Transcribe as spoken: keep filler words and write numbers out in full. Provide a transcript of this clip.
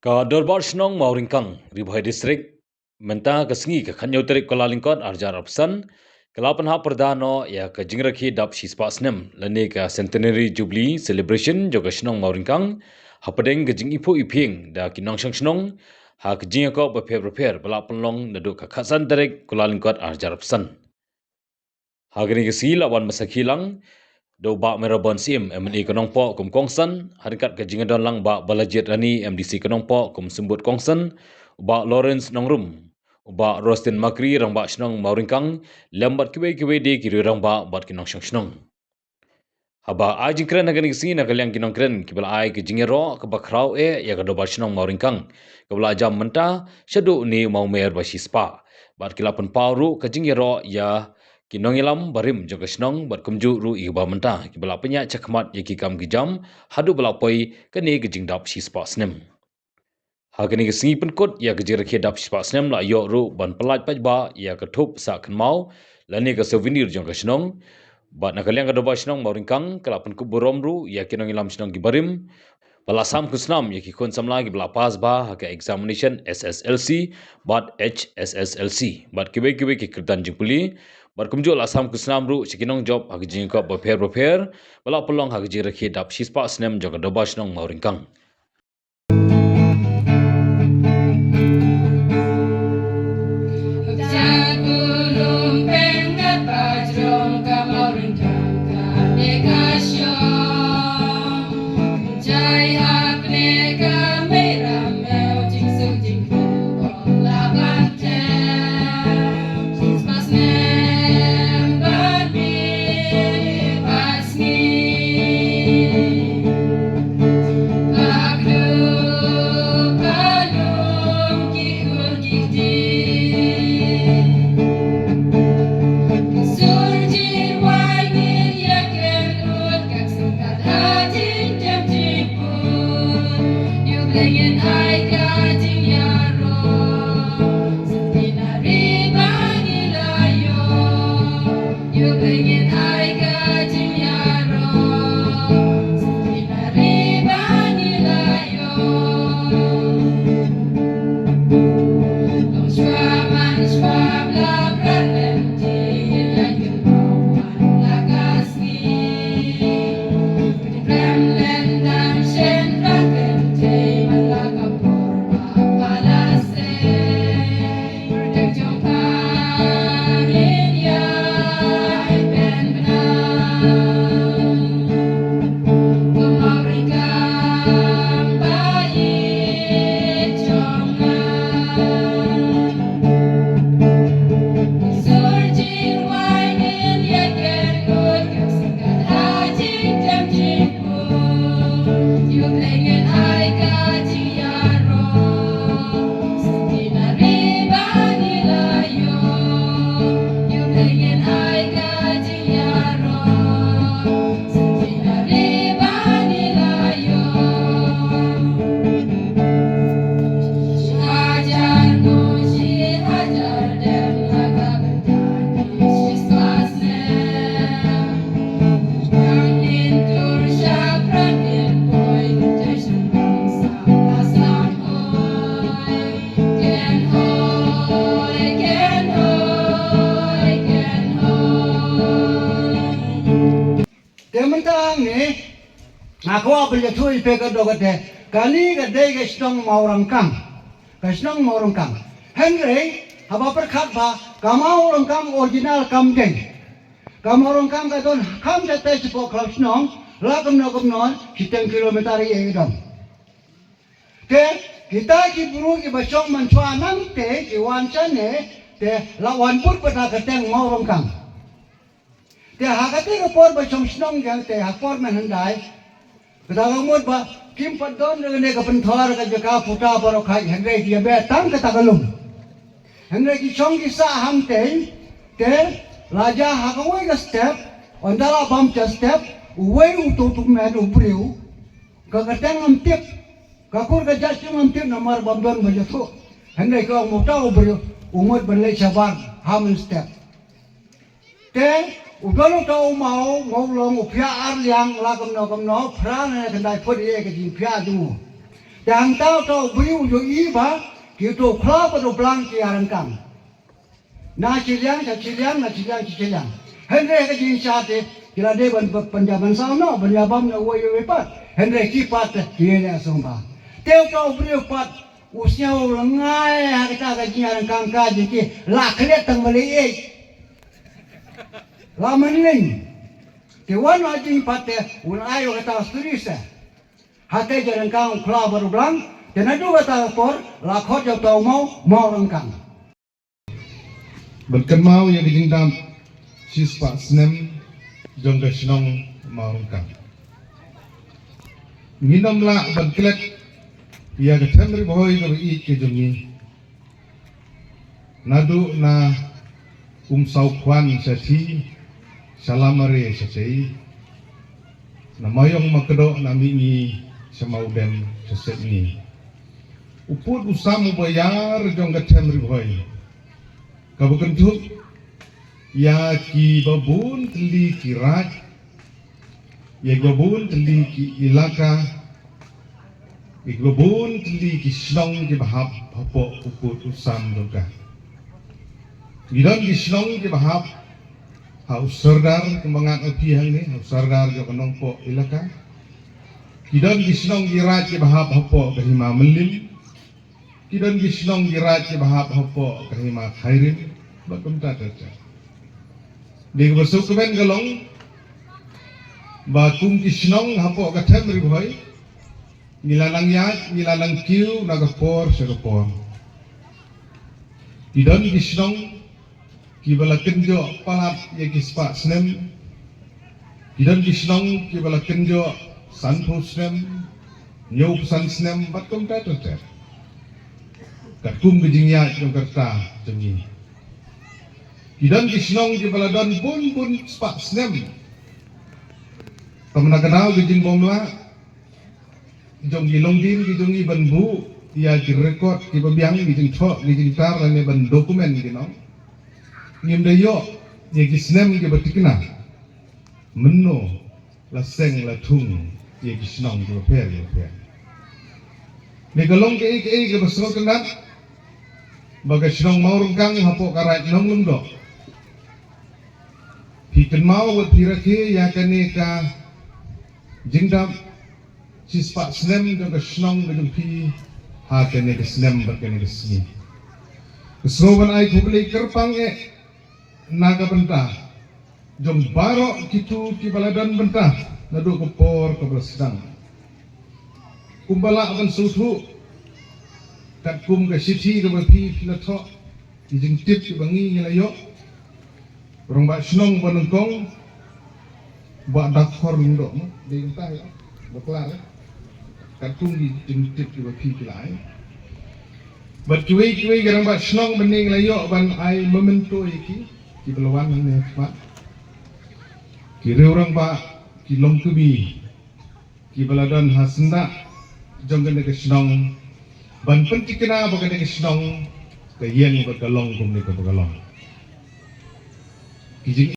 Ka Dorbar Shnong Mawryngkang, Ri Bhoi District, mynta ka sngi ka khatñiew tarik Kyllalyngkot arhajar arphew san, ka la pynhap pyrda noh ïa ka jingrakhe dap shispah snem, lane ka Centenary Jubilee Celebration jong ka shnong Mawryngkang, hapdeng ka jingiphuh iphieng da ki nongshong shnong ha ka jingïakop bapher bapher ba la pynlong naduh ka khatsan tarik Kyllalyngkot arhajar arphew san. Ha kane ka sngi la wan ba sakhi lang da u Bah Mayral Born Syiem, M L A ka Nongpoh kum kongsan, ha ryngkat ka jingdon lang Bah Balajied Rani, M D C ka Nongpoh kum symbud kongsan, u Bah Lawrence Nongrum, u Bah Rostin Makri, Rangbah Shnong Mawryngkang, lem bad kiwei kiwei de ki riew rangbah bad ki nongshong shnong. Haba ai jingkren ha kane ka sngi na ka liang ki nongkren kiba la ai ka jingïaroh kaba khraw eh ïa ka Dorbar Shnong Mawryngkang kaba la jam mynta shaduh une u Mawmer ba shispah, bad ki la pynpaw ruh ka jingïaroh ïa ki nongïalam barim jong ka shnong bad kumjuh ruh ïa kiba mynta kiba la pynïaid shakhmat ïa ki kam ki jam haduh ba la poi kane ka jingdap shispah snem. Ha kane ka sngi pynkut ïa ka jingrakhe dap shispah snem la ïoh ruh ban pyllait paidbah ïa ka thup sah kynmaw lane ka souvenir jong ka shnong. Bad na ka liang ka Dorbar Shnong Mawryngkang ka la pynkup burom ruh ïa ki nongïalam shnong ki barim ba la sam khusnam ïa ki khun samla kiba la pass bha ha ka examination S S L C bad H S S L C bad kiwei kiwei ki kyrdan jingpule. Bad kumjuh la sam khusnam ruh sha ki nongjop ha ka jingïakop bapher bapher ba la pynlong ha ka jingrakhe dap shispah snem jong ka Dorbar Shnong Mawryngkang. Te mynta hangne nga kwah ban ïathuh ïa phi ka dok kata. Kane ka dei ka shnong Mawryngkang. Ka shnong Mawryngkang. Hynrei haba pyrkhat ba ka Mawryngkang original kam dei. Ka Mawryngkang ka don kham shatei shapoh khlaw shnong, la kumno kumno shiteng kilometer ïa ka don. Te kita ki briew kiba shong mynshuwa nangta ki wan shane, te la wan bud bad ha ka kyrteng Mawryngkang. Te ha kata ka por ba shong shnong ïa te ha por mynhyndai, kata ka mut ba kim pat don re ne ka pynthor ka jaka phuta baroh khat, hynrei ki ïa beh tang kata ka lum. Hynrei ki shong ki sah hangtei, te la jia ha kawei ka step, ynda la bam sha step, uwei uto u tymmen u briew, ka kyrteng ngam tip, ka kur ka jait ngam tip namar bam don ba jathuh. Hynrei ka ong uta u briew u mut ban leit shabar ha mynstep. Te u don uta u maw, maw long u phiah ar liang la kumno kumno, phra ne khyndai phut ïa ka jingphiah jong u. Tang tau tau briew u ïohi ba ki to khlaw ba to blang ki ïa ryngkang. Na shiliang sha shiliang, na shiliang sha shiliang. Hynrei ka jingshah te ki la dei ban, ban, ban ïa ban saw noh, ban ïa bam noh wei wei pat. Hynrei ki pat te ki ïa song ba. Te u tau briew pat u sngew lyngngai ha kata ka jingïa ryngkang ka jong ki, la klet tang ba lei ei. La mynlin. Te wan ha jingpat te un ai wa kata sturi se. Hate ja ryngkang u khlaw bad u blang, te naduh kata ka por la khot ja u tau maw, maw ryngkang. Ban kynmaw ïa ka jingdap shispah snem jong ka shnong Mawryngkang. Ngin ym lah ban klet ïa ka them Ri Bhoi kaba ïeit ka jong ngi. Naduh na Umsawkhwan shatei, sha Lamare shatei, na Maïong Makdoh na mihngi sha Mawdem sha sepngi. U pud u sam uba ïar jong ka them Ri Bhoi kaba kynthup ïa kiba bun tylli ki raid, ïa kiba bun tylli ki ilaka, ïa kiba bun tylli ki shnong kiba hap hapoh u pud u sam jong ka. Ki don ki shnong kiba hap ha u sordar kumba ngat ha phi hangne, ha u sordar jong ka Nongpoh ilaka. Ki don ki shnong ki raid kiba hap hapoh ka Hima Mylliem. Ki don ki shnong ki raid kiba hap hapoh ka Hima Khyrim bad kumta ter ter. Dei kaba sngewkmen ka long ba kum ki shnong hapoh ka them Ri Bhoi ngi la nang ïaid, ngi la nang kiew na ka por sha ka por. Ki don ki shnong kiba la kynjoh palat ïa ki spah snem. Ki don ki shnong kiba la kynjoh sanphew snem, hynñiewphew san snem bad kumta ter ter. Katkum ka jingïaid jong ka rta jong ngi. Ki don ki shnong kiba la don bun bun spah snem. Te mynta ka daw ka jingbym lah jong ki longdien ki jong ngi ban buh ïa ki record kiba biang, ki jingthoh, ki jingtar lane ban document ki nong. Ngim da ïoh ïa ki snem kiba thikna mynno la seng la thung ïa ki shnong kiba pher kiba pher. Dei ka long kaei kaei kaba sngewtynnat ba ka shnong Mawryngkang hapoh ka raid Nonglyngdoh. Phi kynmaw bad phi rakhe ïa kane ka jingdap shispah snem jong ka shnong ka jong phi ha kane ka snem bad kane ka sngi. Ka sngew ban ai khublei kyrpang eh na ka bynta jong baroh kito kiba la don bynta naduh ka por kaba la sdang. Kumba lah ban sngewthuh katkum ka shithi kaba phi phi la thoh, ki jingtip kiba ngi ngi la ïoh. Rangbah shnong ba nyngkong, Bah Dakhor Lyngdoh mo, dei mynta ïa bakla eh. Katkum ki jingtip kiba phi phi la ai. Bad kiwei kiwei ki rangbah shnong ba ngi la ïoh ban ai memento ïa ki, kiba la wan hangne ha khmat. Ki riew rangbah, ki longkmie kiba la don ha syndah jong kane ka shnong ban pynthikna ba kane ka shnong ka ïeng bad ka long kumne kaba ka long. Ki jing